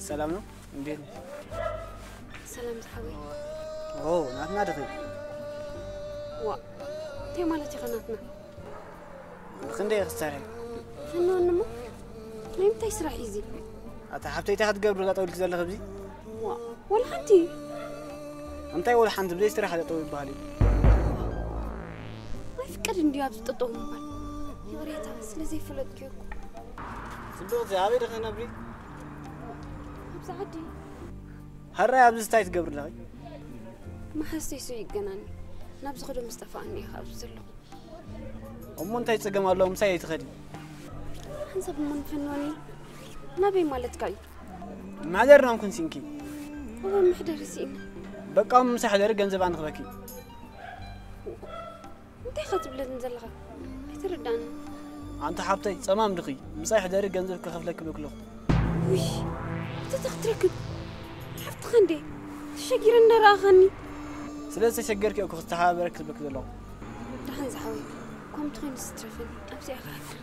ሰላም ነው? እንዴት ነሽ? ሰላም ዝሓወይ። ኦ፣ ናትና ድኺ? ዋ፣ እንታይ ማለት ኢኻ ናትና? ክንደይ ክሰርሕ? ፍንወኒ እሞ፣ ናይ ምንታይ ስራሕ እዩ እዚ? ኣታ ሓብተይ እንታይ ክትገብሪ ጠጠው ኢልኪ ዘለኺ ኣብዚ? ዋ፣ ወላ ሓንቲ። እንታይ ወላ ሓንቲ ብዘይ ስራሕ ጠጠው ይበሃል እዩ? ኣይፍቀድ እንድዩ ኣብዚ ጠጠው ምባል። ይቕሬታ፣ ስለ ዘይፈለጥኩ እኮ። ጽቡቕ፣ እዚ ኣበይ ድኺ ነብሪ? ኣብዚ ዓዲ። ሃራይ ኣብዚ እንታይ ትገብሪ ኣለኺ? መሓዝተይ ሱ ይገናኒ። ናብ ዝኸዶ ምስ ጠፋእኒ ኢኻ ኣብዚ ዘለኹ። እሞ እንታይ ጸገም ኣለዎ ምሳይ ኣይትኸዲ? ሓንሳብ እሞ ንፍንወኒ። ናበይ ማለትካ እዩ? ማሕደር ናም ኩንሲንኪ። እወ፣ መሕደሪ ስኢና። በቃ ምሳይ ሕደሪ ገንዘብ ኣንኽበኪ። እንታይ ኢኻ ትብለኒ ዘለኻ? ኣይተረዳእኒ። ኣንታ ሓብተይ ጸማም ድኺ? ምሳይ ሕደሪ ገንዘብ ክኸፍለኪ ብክለኹ። ውይ፣ እቲ ክትረክብ ሓፍትኻ እንዴ? ተሸጊረ እንዳረኣኻኒ። ስለ ዝተሸገርኪ እኮ ክተሓባበረኪ ክብለኪ ዘለኹ። ደሓን ዝሓወይ፣ ከምቲ ኮይኑ ዝትረፈኒ ኣብዚኣ ከዓፍር።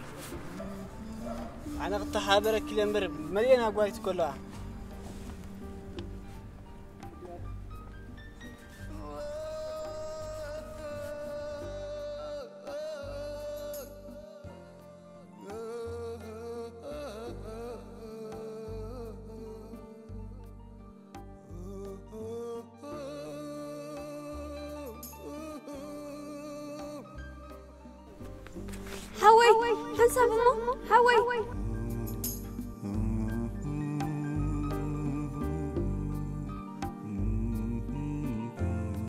ኣነ ክተሓባበረኪ ኢለ እምበር መሊኤን ኣጓይት እኮ ኣለዋ። ሓወይ፣ ሓንሳብ እሞ ሓወይ።